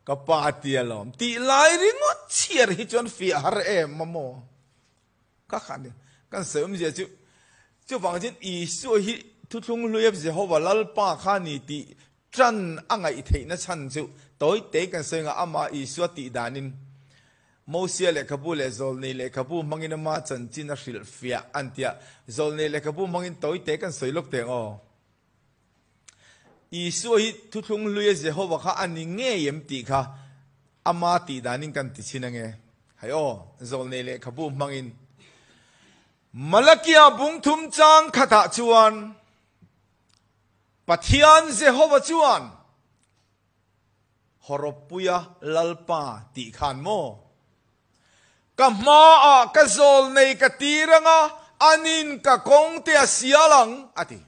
Ka pa tia lawm tih lai ringawt chhiar hi chuan fiah har em a maw? Ka khan kan sawi awmzia chu chuvang chuan Isua hi thuthlung hluia Jehova Lalpa kha ni tih tan a ngaih theihna chhan chu tawi te kan sawi nga amah Isua tih danin Mosia lehkhabu leh Zawlnei lehkhabu hmangin ama chanchin a hrilhfiah an tia Zawlnei lehkhabu hmangin tawi te kan sawi lawk teng aw. Isua hi thuthlung hluia Jehova kha a ni ngei em tih kha ama tih danin kan ti chhin ange. Hai aw, Zawlnei lehkhabu hmangin. Malakia bungthum chang khatah chuan Pathian Jehova chuan Hawrawppuia Lalpa tih khan maw? Ka hmaah ka zawlnei ka tir anga anin ka kawng te a sial ang, a ti.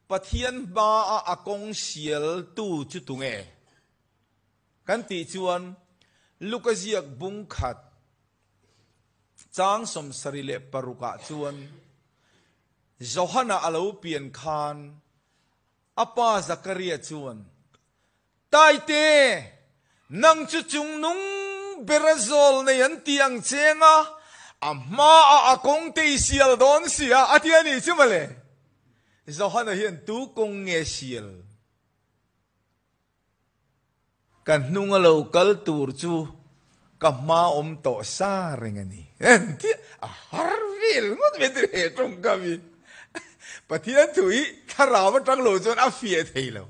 Pathian hmaah a kawng sialtu chu tunge? Kan tih chuan Luka ziak bung khat chang 76 ah chuan Johana a lo pian khan A pa Zakaria chuan, Taite, nang chu chungnung bera zawl nei an ti ang cheng a, a hmaah a kawng te i sial dawn si a, a ti a nih chu mawle. Johana hian tu kawng nge sial? Ka hnung a lo kal tur chu ka hma awm tawh sa reng a ni. Engtia a har vel ngawt mai chu he tawngkam hi. Pathian thu hi thlarau atang lo chuan a fiah thei lo.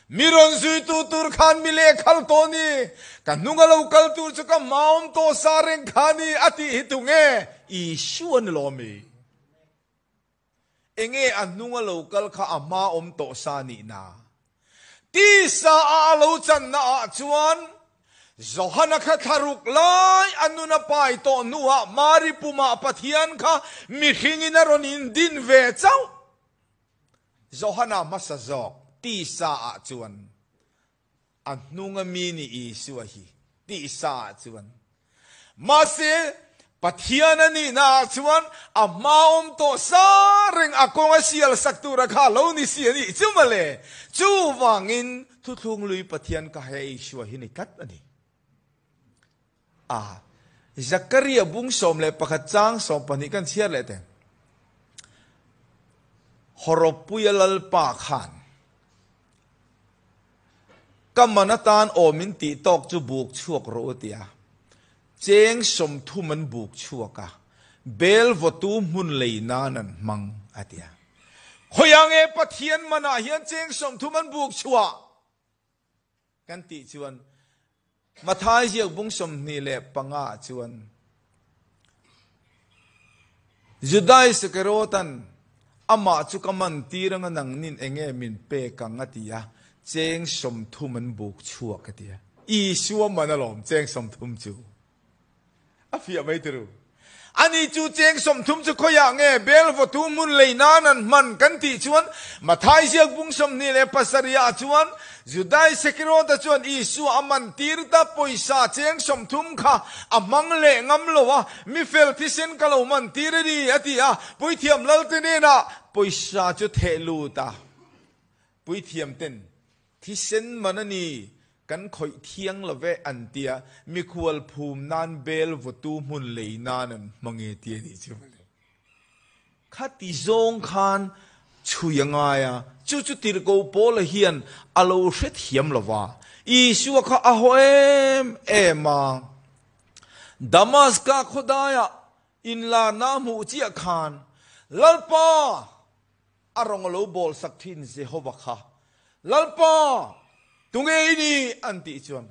Mi rawn zuitu tur khan mi lehkhal tawh a ni. Ka hnung a lo kal tur chu ka hma awm tawh sa reng kha a ni a tih hi tunge? Isua ni lawm i. Enge a hnung a lo kal kha a hma awm tawh sa nihna? Tisa a a lo channa ah chuan Johana kha thlaruk lai a nun a pai tawh hnuah Mari pumah Pathian kha mihringin a rawn indin ve chauh. Johana hmasa zawk tisa ah chuan A hnunga mi ni Isua hi tihsa ah chuan. Mahse, Pathian a nihna ah chuan a hma awm tawh sa reng a kawng a sial sak tura kha lo ni si a nih chu mawle. Chuvangin thuthlung lui Pathian ka he Isua hi ni tlat a ni. A Zakaria bung 11 chang 12 kan chhiar leh teng. Hawrawppuia Lalpa khan Ka man atan awm in tih tawk chu buk chhuak rawh u tia cheng 30 an buk chhuak a, bel vawtu hmun lei nan an hmang a tia. Khawiah nge Pathian manah hian cheng 30 an buk chhuah? Kan tih chuan Mathai ziak bung 25 ah chuan Juda Iskariotan amah chu ka man tir anga nangnin enge min pek ang a ti a, cheng 30 an buk chhuak a ti a. Isua man alawm cheng 30 chu. A fiah mai ti ru. Ani chu cheng 30 chu khawiah nge bel vawtu hmun lei nan an hman kan tih chuan Mathai ziak bung 27 ah chuan Juda Iskariote chuan Isua a man tir ta pawisa cheng 30 kha a hmang leh ngam lo a, mi fel thisen ka lo man tir a ni a ti a, Puithiam Lalte hnenah pawisa chu theh lut a, Puithiam ten Thisen man a ni, kan khawih thiang lo ve an tia, mikhual phum nan bel vawtu hmun lei nan an hmang e ti a nih chu mawle. Khati zawng khan chhui a ngai a, chu chu tirhko Paula hian a lo hrethiam lo va, Isua kha a haw em em a, Damaska khawdaiah inlarna a hmuh chiah khan, Lalpa! A rawng a lo bawl sak thin Jehova kha, Lalpa, tunge i ni? an tih chuan,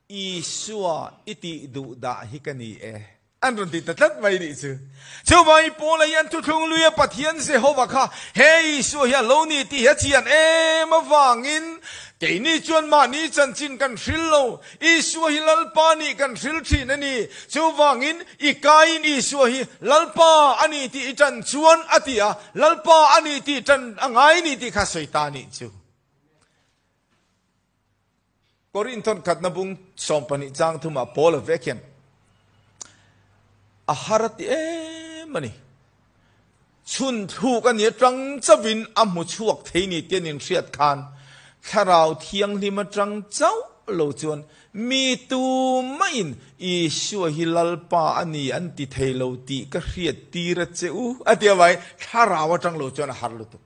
Isua i tih duh dah hi ka ni e, an rawn ti ta tlat mai nih chu. Chuvangin Paula hian thuthlung luia Pathian Jehova kha he Isua hi a lo ni tih hi a chian em avangin keini chuan mahni chanchin kan hril lo, Isua hi Lalpa nih kan hril thin a ni. Chuvangin i kaiin Isua hi Lalpa a ni tih i tan chuan a ti a, Lalpa a ni tih tan a ngai ni tih kha sawi ta nih chu. Korinthon khatna bung 12 chang thumah Paula vek hian a har a ti em a ni. Chhun thluk a ni atang chauhin a hmu chhuak thei ni te an inhriat khan Thlarau Thianghlim atang chauh. lo chuan mi tumah-in Isua hi Lalpa a ni an ti thei lo tih ka hriattir a che u, a ti avangin thlarau atang lo chuan a har lutuk.